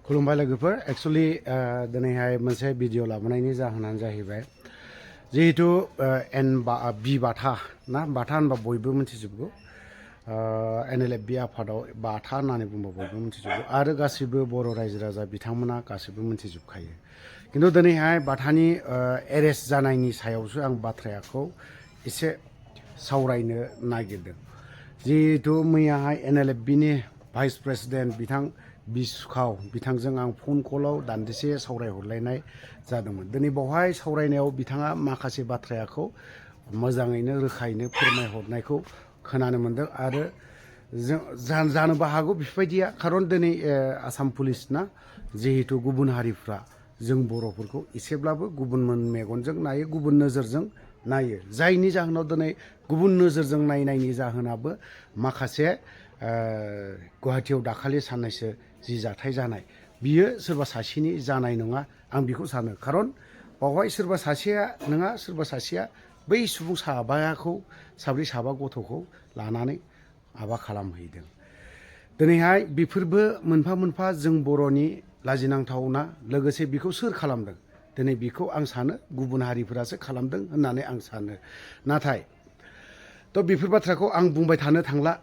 खुलुमबाय लोगोफोर एक्चुअली दिनैहाय मोनसे भिडिअ लाबोनायनि जाहोनानो जाहैबाय जिहेतु बि बाथा ना बाथा होनबा बयबो मिथिजोबगौ NLFB आफादाव बाथा होननानै बुंबा बयबो मिथिजोबगौ आरो गासिबो बर' रायजो राजा बिथांमोना गासिबो मिथिजोबखायो खिन्थु दिनैहाय बाथानि एरेस्ट जानायनि सायावसो आं बाथ्राखौ एसे सावरायनो नागिरदों जिहेतु मैयाहाय NLFBनि भाइस प्रेसिडेन्ट बिथां बिसुखाव बिथांजों आं फन कलाव दान्दिसे सावरायहरलायनाय जादोंमोन दिनै बावहाय सावरायनायाव बिथाङा माखासे बाथ्राखौ मोजाङैनो रोखायैनो फोरमायहरनायखौ खोनानो मोनदों आरो जानोबो हागौ बेफोरबायदिया खारन दिनै आसाम पुलिसना जिहेतु गुबुन हारिफ्रा जों बर'फोरखौ एसेब्लाबो गुबुन मेगनजों नायो गुबुन नोजोरजों नायो जायनि जाहोनाव दिनै गुबुन नोजोरजों नायनायनि जाहोनाबो माखासे गुवाहाटीयाव दाखालि साननैसो जि जाथाय जानाय बियो सोरबा सासेनि जानाय नङा आं बेखौ सानो खारन बावहाय सोरबा सासेया नङा सोरबा सासेया बै सुबुं साब्रै साबा गथ'खौ लानानै माबा खालामहैदों दिनैहाय बेफोरबो मोनफा मोनफा जों बर'नि लाजिनांथावना लोगोसे बेखौ सोर खालामदों दिनै बेखौ आं सानो गुबुन हारिफोरासो खालामदों होननानै आं सानो नाथाय थ' बेफोर बाथ्राखौ आं बुंबाय थानो थांला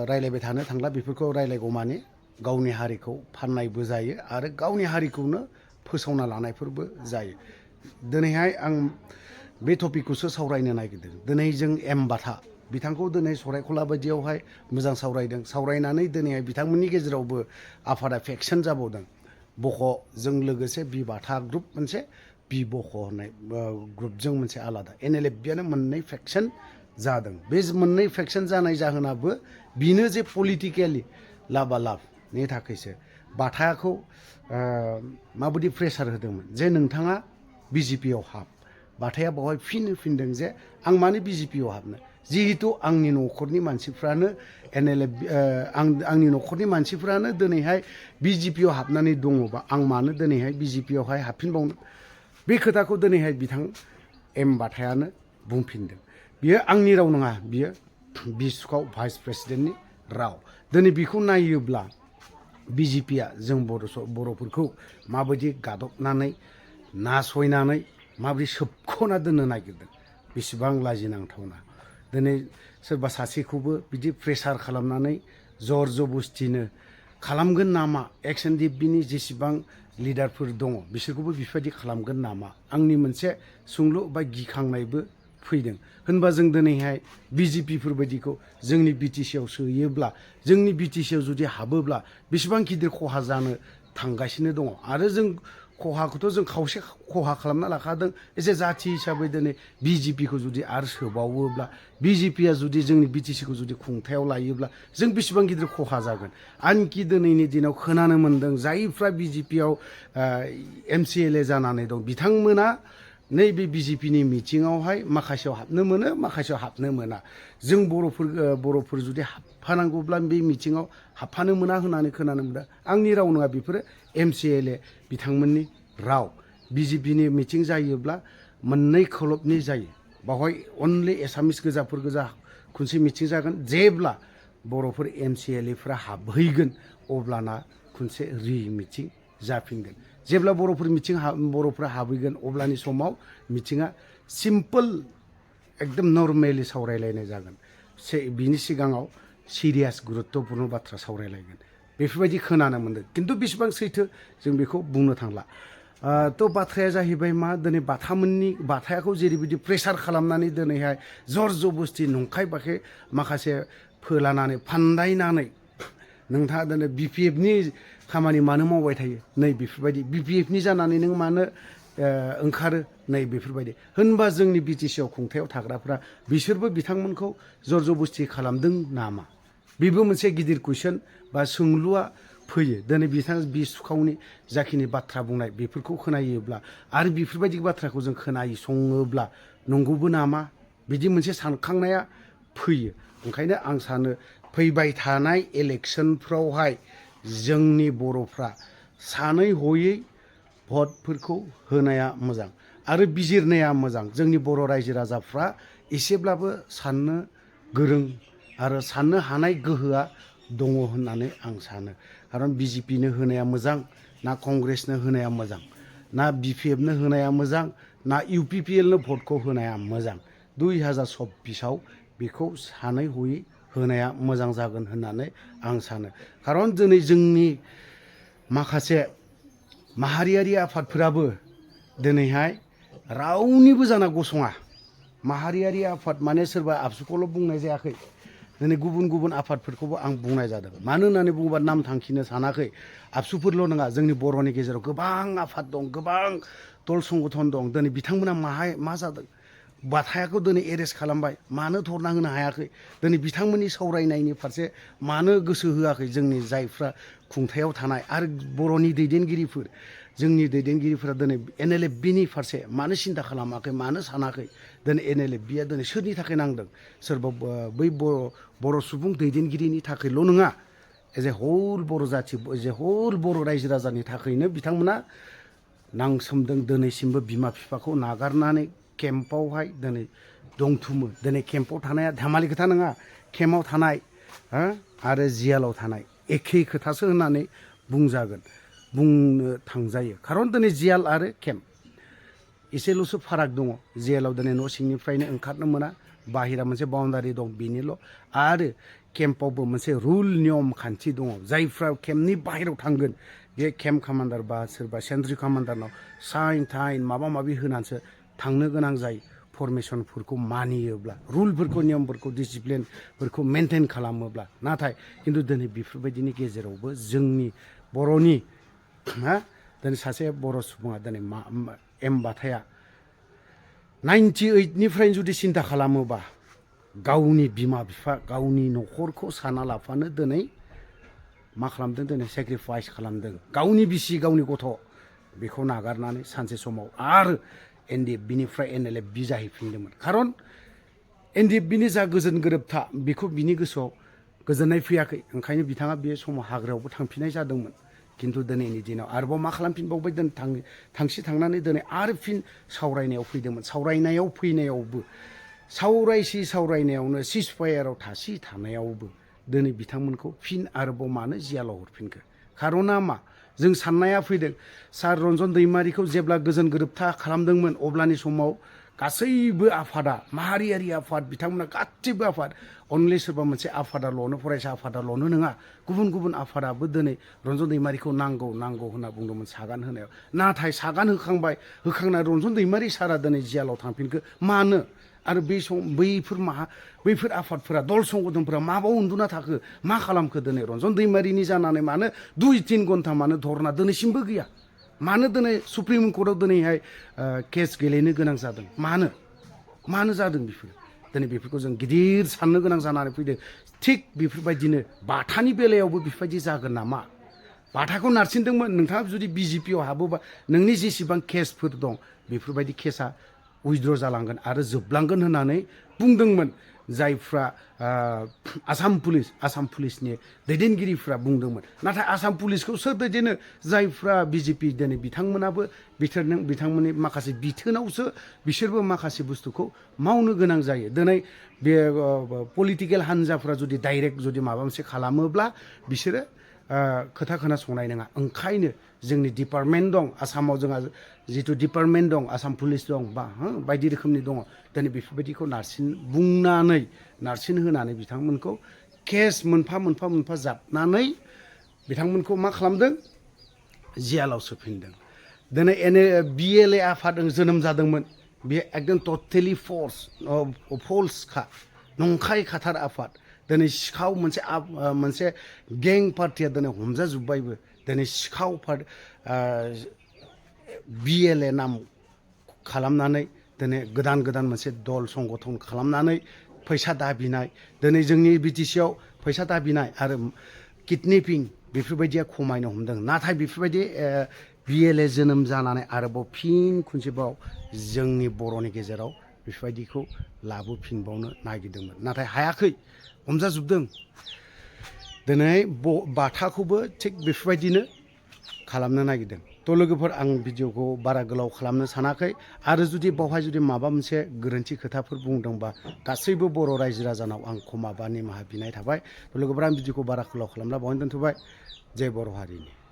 रायलायबाय थानो थांला बेफोरखौ रायलायगौ माने गावनि हारिखौ फाननायबो जायो आरो गावनि हारिखौनो फोसावना लानायफोरबो जायो दिनैहाय आं बे टपिकखौसो सावरायनो नागिरदों दिनै जों बाथा बिथांखौ दिनै सरायखला बायदियावहाय मोजां सावरायनानै दिनैहाय बिथांमोननि गेजेरावबो आफादा फेक्सन जाबावदों बख'जों लोगोसे बि बाथा ग्रुप मोनसे बि बख' होननाय ग्रुपजों मोनसे आलादा NLFBयानो मोननै फेक्सन जादों बे मोननै फेक्सन जानाय जाहोनाबो बिनो जे पलिटिकेलि लाबालाबनि थाखायसो बाथाखौ माबायदि प्रेसार होदोंमोन जे नोंथाङा BJPयाव हाब बाथाया बावहाय फिनदों जे आं मानो BJPयाव हाबनो जिहेतु आंनि न'खरनि मानसिफ्रानो आंनि न'खरनि मानसिफ्रानो दिनैहाय BJPयाव हाबनानै दङबा आं मानो दिनैहाय BJPयावहाय हाबफिनबावनो बे खोथाखौ दिनैहाय बिथां बाथायानो बुंफिनदों बियो आंनि राव नङा बियो बिसुखाव भाइस प्रेसिडेन्टनि राव दिनै बेखौ नायोब्ला BJPया जों बर'फोरखौ माबायदि गादबनानै नासयनानै माबोरै सोबख'ना दोननो नागिरदों बेसेबां लाजिनांथावना दिनै सोरबा सासेखौबो बिदि प्रेसार खालामनानै जर जबस्तिनो खालामगोन नामा XNDFBनि जेसेबां लिडारफोर दङ बिसोरखौबो बेफोरबायदि खालामगोन नामा आंनि मोनसे सोंलु बा गिखांनायबो फैदों होनबा जों दिनैहाय BJPफोर बायदिखौ जोंनि BTCआव सोयोब्ला जोंनि BTCआव जुदि हाबोब्ला बेसेबां गिदिर खहा जानो थांगासिनो दङ आरो जों खहाखौथ' जों खावसे खहा खालामना लाखादों एसे जाथि हिसाबै दिनै BJPखौ जुदि आरो सोबावोब्ला BJPया जुदि जोंनि BTCखौ जुदि खुंथायाव लायोब्ला जों बेसेबां गिदिर खहा जागोन आनखि दिनैनि दिनाव खोनानो मोनदों जायफ्रा BJPयाव MCLA जानानै दं बिथांमोना नैबे BJPनि मिटिङावहाय माखासेयाव हाबनो मोनो माखासेयाव हाबनो मोना जों बर'फोर जुदि हाबफानांगौब्ला बे मिटिङाव हाबफानो मोना होननानै खोनानो मोनदों आंनि राव नङा बेफोरो MCLA बिथांमोननि राव BJPनि मिटिं जायोब्ला मोननै खलबनि जायो बावहाय अनलि एसामिस गोजाफोर खनसे मिटिं जागोन जेब्ला बर'फोर MCLAफ्रा हाबहैगोन अब्लाना खनसे मिटिं जाफिनगोन जेब्ला बर'फ्रा हाबहैगोन अब्लानि समाव मिटिङा सिम्पोल एकदम नर्मेलि सावरायलायनाय जागोन बिनि सिगाङाव सिरियास गुरुत्तपुर्ण बाथ्रा सावरायलायगोन बेफोरबायदि खोनानो मोनदों खिन्थु बेसेबां सैथो जों बेखौ बुंनो थांला थ' बाथ्राया जाहैबाय मा दिनै बाथाखौ जेरैबायदि प्रेसार खालामनानै दिनैहाय जर जबस्ति नंखाय बाखाय माखासे फोलानानै फान्दायनानै नोंथाङा दिनै BPFनि खामानि मानो मावबाय थायो नै बेफोरबायदि BPFनि जानानै नों मानो ओंखारो नै बेफोरबायदि होनबा जोंनि BTCआव खुंथायाव थाग्राफ्रा बिसोरबो बिथांमोनखौ जर जबस्ति खालामदों नामा बेबो मोनसे गिदिर कुइसन बा सोंलुआ फैयो दिनै बिसुखावनि जाखिनि बाथ्रा बुंनाय बेफोरखौ खोनायोब्ला आरो बेफोरबायदि बाथ्राखौ जों खोनासङोब्ला नंगौबो नामा बिदि मोनसे सानखांनाया फैयो ओंखायनो आं सानो फैबाय थानाय इलेक्सनफ्रावहाय जोंनि बर'फ्रा सानै हयै भटफोरखौ होनाया मोजां आरो बिजिरनाया मोजां जोंनि बर' रायजो राजाफ्रा एसेब्लाबो साननो गोरों आरो साननो हानाय गोहोआ दङ होननानै आं सानो खारन बिजेपिनो होनाया मोजां ना कंग्रेसनो होनाया मोजां ना बिपिएफनो होनाया मोजां ना इउपिपिएलनो भटखौ होनाया मोजां 2024 बेखौ सानै हयै होनाया मोजां जागोन होननानै आं सानो खारन दिनै जोंनि माखासे माहारियारि आफादफोराबो दिनैहाय रावनिबो जाना गसङा माहारियारि आफाद माने सोरबा आबसुखौल' बुंनाय जायाखै दिनै गुबुन गुबुन आफादफोरखौबो आं बुंनाय जादों मानो होननानै बुङोबा नाम थांखिनो सानाखै आबसुफोरल' नङा जोंनि बर'नि गेजेराव गोबां आफाद दं गोबां दल संगठन दं दिनै बिथांमोना मा जादों बाथाखौ दिनै एरेस्ट खालामबाय मानो धरना होनो हायाखै दिनै बिथांमोननि सावरायनायनि फारसे मानो गोसो होआखै जोंनि जायफ्रा खुंथायाव थानाय आरो बर'नि दैदेनगिरिफोर जोंनि दैदेनगिरिफोरा दिनै NLFBनि फारसे मानो सिन्था खालामाखै मानो सानाखै दिनै NLFBया दिनै सोरनि थाखाय नांदों सोरबा बै बर' सुबुं दैदेनगिरिनि थाखायल' नङा एज ए हल बर' जाथि एज ए हल बर' रायजो राजानि थाखायनो बिथांमोना नांसोमदों दिनैसिमबो बिमा बिफाखौ नागारनानै केम्पआवहाय दिनै दंथुमो दिनै केम्पआव थानाया धामालि खोथा नङा केम्पआव थानाय आरो जियालाव थानाय एखे खोथासो होननानै बुंजागोन बुंनो थांजायो खारन दिनै जियाल आरो केम्प एसेल'सो फाराग दङ जियालाव दिनै न' सिंनिफ्रायनो ओंखारनो मोना बाहेरा मोनसे बाउन्डारि दं बेनिल' आरो केम्पआवबो मोनसे रुल नियम खान्थि दङ जायफ्रा केम्पनि बाहेरायाव थांगोन बे केम्प कामान्डार बा सोरबा सेन्ट्रि कामान्डारनाव साइन थाइन माबा माबि होनानैसो थांनो गोनां जायो फरमेसनफोरखौ मानियोब्ला रुलफोरखौ नियमफोरखौ डिसिप्लिनफोरखौ मेनटेन खालामोब्ला नाथाय खिन्थु दिनै बेफोरबायदिनि गेजेरावबो जोंनि बर'नि दिनै सासे बर' सुबुङा दिनै बाथाया 98निफ्रायनो जुदि सिन्था खालामोबा गावनि बिमा बिफा गावनि न'खरखौ साना लाफानो दिनै मा खालामदों दिनै सेक्रिफाइस खालामदों गावनि बिसि गावनि गथ' बेखौ नागारनानै सानसे समाव आरो NDFBनिफ्राय NLFB जाहैफिनदोंमोन खारन NDFBनि जा गोजोन गोरोबथा बेखौ बिनि गोसोआव गोजोननाय फैयाखै ओंखायनो बिथाङा बे समाव हाग्रायावबो थांफिननाय जादोंमोन खिन्थु दिनैनि दिनाव आरोबाव मा खालामफिनबावबाय दिनै थांनानै दिनै आरो फिन सावरायनायाव फैदोंमोन सावरायनायाव फैनायावबो सावरायनायावनो सिजफायाराव थानायावबो दिनै बिथांमोनखौ फिन आरोबाव मानो जियालाव हरफिनखो खारना मा जों साननाया फैदों सार रन्जन दैमारिखौ जेब्ला गोजोन गोरोबथा खालामदोंमोन अब्लानि समाव गासैबो आफादा माहारियारि आफाद बिथांमोना गासैबो आफाद अनलि सोरबा मोनसे आफादाल'नो फरायसा आफादाल'नो नङा गुबुन गुबुन आफादाबो दिनै रन्जन दैमारिखौ नांगौ होनना बुंदोंमोन सागान होनायाव नाथाय सागान होखांना रन्जन दैमारि सारा दिनै जियालाव थांफिनखो मानो आरो बे सम बैफोर आफादफोरा दल संगठनफोरा माबाव उन्दुना थाखो मा खालामखो दिनै रन्जन दैमारिनि जानानै मानो 2-3 घन्टा मानो धरना दिनैसिमबो गैया मानो दिनै सुप्रिम कर्टआव दिनैहाय केस गेलेनो गोनां जादों मानो जादों बेफोर दिनै बेफोरखौ जों गिदिर साननो गोनां जानानै फैदों थिग बेफोरबायदिनो बाथानि बेलायावबो बेफोरबायदि जागोन नामा बाथाखौ नारसिनदोंमोन नोंथाङा जुदि बिजेपियाव हाबोबा नोंनि जेसेबां केसफोर दं बेफोरबायदि केसा उइथड्र जालांगोन आरो जोबलांगोन होननानै बुंदोंमोन जायफ्रा आसाम पुलिसनि दैदेनगिरिफ्रा बुंदोंमोन नाथाय आसाम पुलिसखौ सोर दैदेनो जायफ्रा बिजेपि दिनै बिथांमोननि माखासे बिथोनावसो बिसोरबो माखासे बुस्थुखौ मावनो गोनां जायो दिनै बे पलिटिकेल हान्जाफ्रा जुदि डाइरेक्ट जुदि माबा मोनसे खालामोब्ला बिसोरो खोथा खोनासंनाय नङा ओंखायनो जोंनि डिपार्टमेन्ट दं आसामाव जोंहा जिथु डिपार्टमेन्ट दं आसाम पुलिस दं बा बायदि रोखोमनि दङ दिनै बेफोरबायदिखौ नारसिन होनानै बिथांमोनखौ केस मोनफा जाबनानै बिथांमोनखौ मा खालामदों जियालाव सोफिनदों दिनै BLA आफाद जोनोम जादोंमोन बे एकदम टटेलि फल्सखा नंखाय खाथार आफाद दिनै सिखाव मोनसे गें पार्टिया दिनै हमजाजोब्बायबो दिनै सिखाव BLA नाम खालामनानै दिनै गोदान मोनसे दल संगठन खालामनानै फैसा दाबिनाय दिनै जोंनि BTCआव फैसा दाबिनाय आरो किडनेपिं बेफोरबायदिया खमायनो हमदों नाथाय बेफोरबायदि BLA जोनोम जानानै आरोबाव फिन खनसेबाव जोंनि बर'नि गेजेराव बेफोरबायदिखौ लाबोफिनबावनो नागिरदोंमोन नाथाय हायाखै हमजाजोबदों दिनै बाथाखौबो थिग बेफोरबायदिनो खालामनो नागिरदों तो लोगोफोर आं भिडिअखौ बारा गोलाव खालामनो सानाखै आरो जुदि बावहाय जुदि माबा मोनसे गोरोन्थि खोथाफोर बुंदोंबा गासैबो बर' रायजो राजानाव आं क्षमा बा निमाहा बिनाय थाबाय। तो लोगोफोर आं भिडिअखौ बारा गोलाव खालामला बावनो दोनथ'बाय। जय बर' हारिनि।